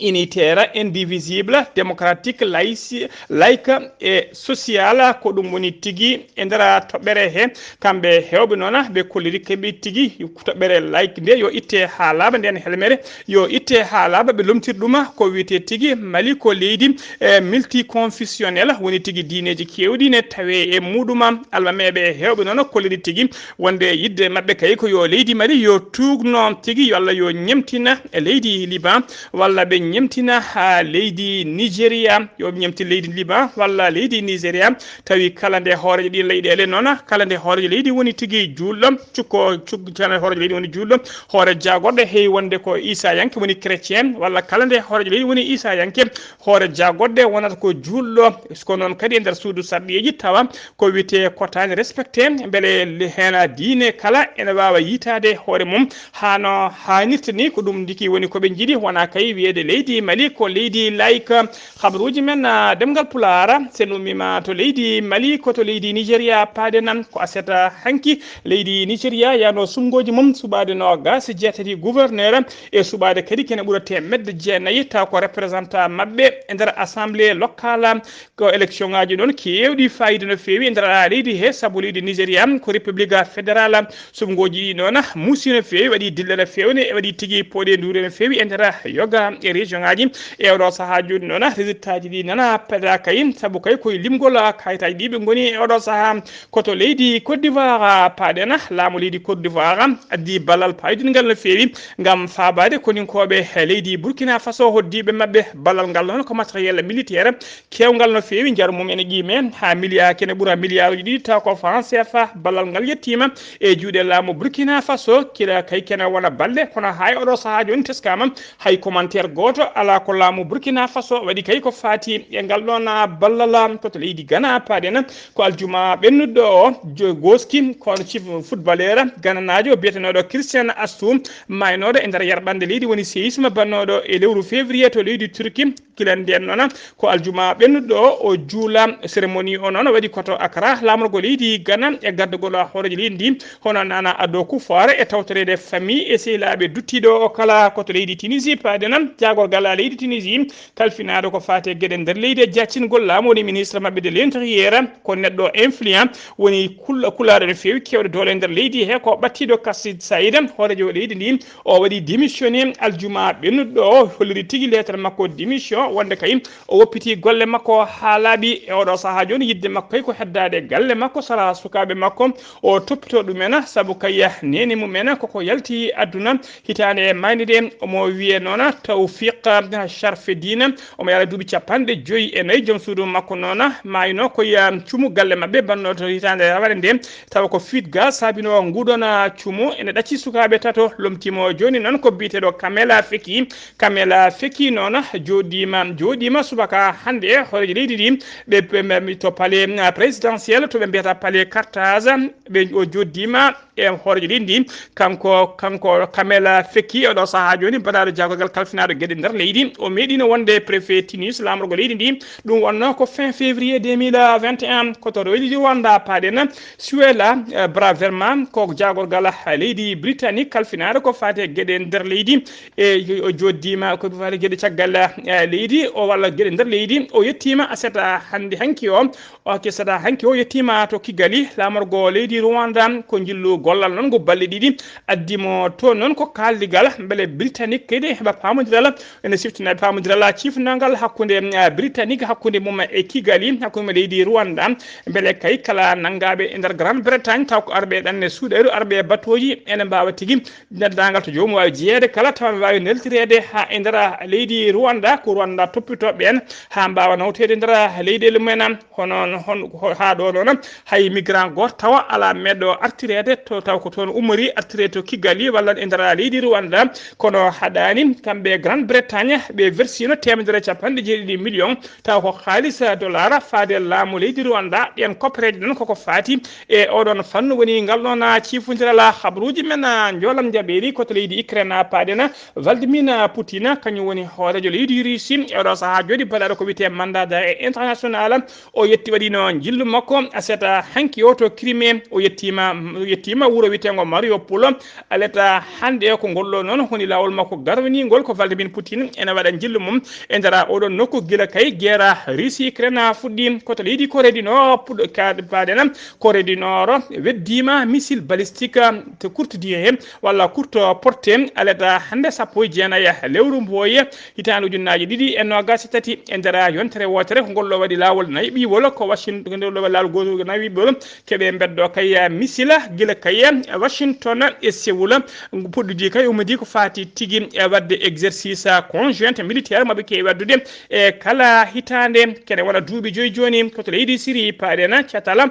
unitaire, indivisible, démocratique, laïci-, laïque et sociale. Ko ɗum woni tigi e nder toɓɓere he. Kamɓe heewɓe noon, ɓe kolliri kaɓe tigi toɓɓere laïque nde yo itte haa laaɓa, nden helmere yo itte haa laaɓa, ɓe lomtiri ɗum ko wiyetee tigi Mali ko leydi, e, multiconfessionnel, woni tigi diineeji keewɗi ne tawee e muɗum. Almameeɓe heewɓe noon kolliri tigi wonde yiɗde maɓɓe kay ko yo leydi Mali yo tuugno tigi, yo Alla yo ñemtina e leydi Liban, walla ɓe ñemtina haa leydi Nigeria, yo ɓe ñemtin leydi Liban walla leydi Nigeria. Tawi kala nde hooreejo ɗin leyɗeele noon, kala nde hooreejo leydi woni tigi juulɗo, cukko, cuk-, kala nde hooreejo leydi woni juulɗo, hoore jaagorɗe heewi wonde ko Isayanke woni chrétien, walla kala nde hooreejo leydi woni Isayanke, hoore jaagorɗe wonata ko juulɗo. Ko noon kadi e nder suudu sarɗiyeeji tawa ko wiyetee kotaani respecté, mbele le-, heen diine kala ene waawa yiytaade hoore mum haa no haanirta ni. Ko ɗum ndiki woni ko ɓe njiɗi, wonaa kay wiyeede leydi Mali ko leydi laïque. Habaruuji men, ah, ɗemngal Pulaar, so en ummiima to leydi Mali, ko to leydi Nigeria paaɗen. Ko aset hanki leydi Nigeria yahnoo suɓngooji mum suɓaade noogaas e jeetati gouverneur e suɓaade kadi kene ɓura teemedde jeenayi taw ko représentant maɓɓe e nder assemblée locale. Ko élection ŋaaji noon keewɗi faayiida no feewi e nder leydi he, sabu leydi Nigeria ko république fédérale. Suɓngooji ɗi noon muusi no feewi, waɗi dille no feewi, ne waɗi tigi pooɗe nduure no feewi e nder yoga e région ŋaaji. E oɗo sahaa jooni noon, résultat ji ɗi nana peɗa kay, sabu kay koye limgol kayitaaji ɗi ɓe ngoni e oɗo sahaa. Ko to leydi Côte d'Ivoire paaɗen, laamu leydi Côte d'Ivoire addi ballal paydungal no feewi ngam faabaade koninkooɓe leydi Burkina Faso, hoddiiɓe maɓɓe. Ballal ngal noon ko matériel militaire keewngal no feewi, njaru mum ene qiimee haa miliyaa, kene ɓura miliyaaruuji ɗiɗi taw ko franc C F A. Ballal ngal yettiima e juuɗe laamu Burkina Faso, kila kay kene wona balɗe, kono haa e oɗo sahaa jooni teskaama hay commentaire gooto alaa ko laamu Burkina Faso waɗi kay ko faati e ngal ɗoon ballal. Ko to leydi Ghana paaɗen, ko aljuma ɓennuɗo o jo-, gooski ko chief footballeur gananaajo biyetenooɗo Christian Astou maaynooɗo e nder yarɓande leydi woni séisme bannooɗo e lewru février to leydi Turquie. Kilan nden noon ko aljuma ɓennuɗo o juula. Cérémonie o noon waɗi ko to Accra, laamorgo leydi Ghana e gardagol hooreejo leydi ndi, hono Nana Addo Kufuor e tawtoreede famille e sehilaaɓe duttiiɗo o kala. Ko to leydi Tunisie paaɗen, jaagorgal leydi Tunisie kalfinaaɗo ko faati e geɗe nder leydi e jaccingol laamu woni ministre maɓɓe de l'intérieur, ko neɗɗo influent, woni kul-, kulaaɗo no feewi, keewɗo doole nder leydi he, ko ɓattiiɗo Kassid Saïd, hooreejo leydi ndi. O waɗi démissionné aljuma ɓennuɗo o, holliri tigi lettre makko démission, wonde kay o woppiti golle makko haa laaɓi. E oɗo sahaa jooni yiɗde makko kay ko heddaade galle makko, sara sukaaɓe makko, o toppitoo ɗumen, sabu kay neene mumen koko yalti aduna hitaande e maayde nde. Omo wiyee noon Tawfiq Sharfeddine, omo yahra duuɓi capanɗe joyi e nayi. Joom suudu makko noon maayno ko ya cumu galle maɓɓe banno to hitaande rawane nde, tawa ko fiit ga saabinoo nguɗon cumu. Ene ɗacci sukaaɓe tato, lomtiimo jooni noon ko biyeteeɗo Kamela Feki. Kamela Feki noon jooɗiima, jooɗiima subaka hannde hooreejo leydi ndi, ɓe, ɓe, ɓe to palais, ah, présidentiel, to ɓe mbiyata palais Carthage, ɓe o jooɗiima e hooreejo leydi ndi. Kanko, kanko Kamela Feki, oɗo sahaa jooni, baɗaaɗo jaagorgal kalfinaaɗo geɗe nder leydi. O meeɗiino wonde préfet Tunis, laamorgo leydi ndi. Ɗum wonnoo ko fin février deux mille vingt et un, ko to leydi Rwanda paaɗen. Suela, eh, Braverman, ko jaagorgal leydi Britannique kalfinaaɗo ko faati e geɗe nder leydi. E o jooɗiima ko faati e geɗe caggal, eh, leydi o walla geɗe nder leydi. O yettiima aset hannde hanki o. O kesata hanki o yettiima to Kigali, laamorgo leydi Rwanda, ko njillu gollal noon ngu balɗe ɗiɗi addi mo toon noon ko kaaldigal, mbele Britannique kadi heɓa paamondiral. Ene siftina paamondiral ciifnangal hakkunde, eh, Britannique, hakkunde mum e Kigali, hakkunde mum e leydi Rwanda, mbele kay kala nanngaaɓe e nder Grande Bretagne, taw ko arɓe ɗanne suuɗeeru, arɓe batooji, ene mbaawa tigi neldaangal to joomum waawi jeyeede kala, tawa ene waawi neltireede haa e nder leydi Rwanda, ko Rwanda toppitoo ɓeen haa mbaawa nawteede nder leyɗeele mumen. Hono, hon, ho-, haa ɗo noon, hay migrant gooto tawa alaa meeɗɗo artireede to, taw ko toon ummori artireede to Kigali walla e nder leydi Rwanda. Kono haɗaani, kamɓe Grande Bretagne, ɓe versino teemedere e capanɗe jeeɗiɗi million, taw ko haalis dollar faade laamu leydi Rwanda. Ɗeen koppereeje noon koko faati e oɗon fannu woni ngal ɗoon ciifondiral habaruuji men, njoolam njaɓeeri ko to leydi Ukraine paaɗen. Vladimir Putin, kañum woni hooreejo leydi Russie, E oɗo sahaa jooɗi balaɗo ko wiyetee mandat d'arrêt international. O yetti waɗino njillu makko aset hanki o to Crimée. O yettiima, o yettiima wuro wiyeteengo Mariupol. Aleta hannde ko ngol ɗo noon woni laawol makko garwaniingol ko Vladimir Poutine ene waɗa njillu mum e nder oɗo nokku gila kay guerre Russie Ukraine fuɗɗi ko to leydi Corée du Nord puɗɗo kaade paadena. Corée du Nord weddiima missile balistique to courte durée walla courte portée aleta hannde sappo e jeenayi lewru mbooye hitaande ujunnaaji ɗiɗi e noogaas e tati e nder yontere wootere ko ngol ɗo waɗi laawol nayi ɓiwol ko Washington ngol ɗo waɗi laawol gooto nayi ɓiwol keɓe mbeddo kay missile gila kay Washington e Séoul puɗɗidi kay ummidi ko faati tigi e waɗde exercice conjointe militaire maɓe kewi waɗdude e kala hitaande kene wona duuɓi joyi jooni ko to leydi Syrie paaɗena catala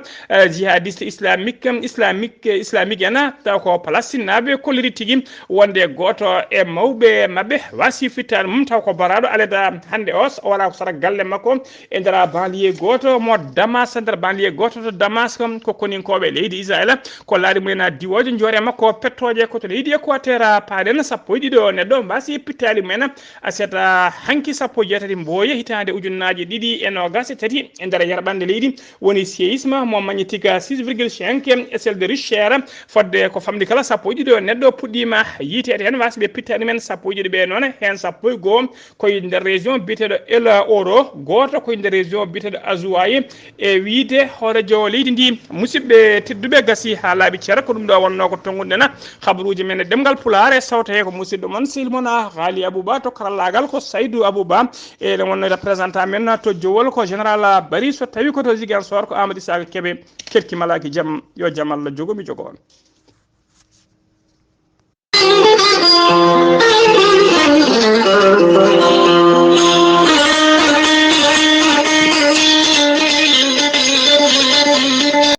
jihadiste islamique islamique islamique ena taw ko palestine naaɓe kolliri tigi wonde gooto e mawɓe maɓɓe wasi fittaade mum taw ko baraɗo aleda hannde o o wala ko sara galle makko e nder banlieue gooto mo Damas nder banlieue gooto to Damas ko koninkoɓe leydi Israel ko laaɗi mumen diwooje joore makko pettooje ko to leydi Équateur paaɗen sappo e ɗiɗo neɗɗo mbasi pittaali mumen aset hanki sappo e jeetati mbooye hitaande ujunnaaji ɗiɗi e noogaas e tati e nder yerɓande leydi woni séisme mo magnétique six virgule cinq échelle de Richter fodde ko famɗi kala sappo e ɗiɗo neɗɗo puɗɗiima yiiteede heen wasi ɓe pittaali men sappo e ɗiɗo ɓe noon heen sappo e goo koye nder région biyeteeɗo El Oro gooto koye nder région biyeteeɗo Azuwaye e wiyde hoorejo leydi ndi musidɓe tedduɓe gasi haa laaɓi ceera ko ɗum ɗo wonnoo ko tonngude na habaruuji men e ɗemngal pulaar e sawto he ko musidɗo mon sehil mon haali abouba to karallaagal ko saydou abouba eɗen wonno représentant men to jowol ko général bari so tawi ko to Ziguinchor ko Amadou Isaka Kebe kelki malaki jam yo jam Allah jogo mi jogo on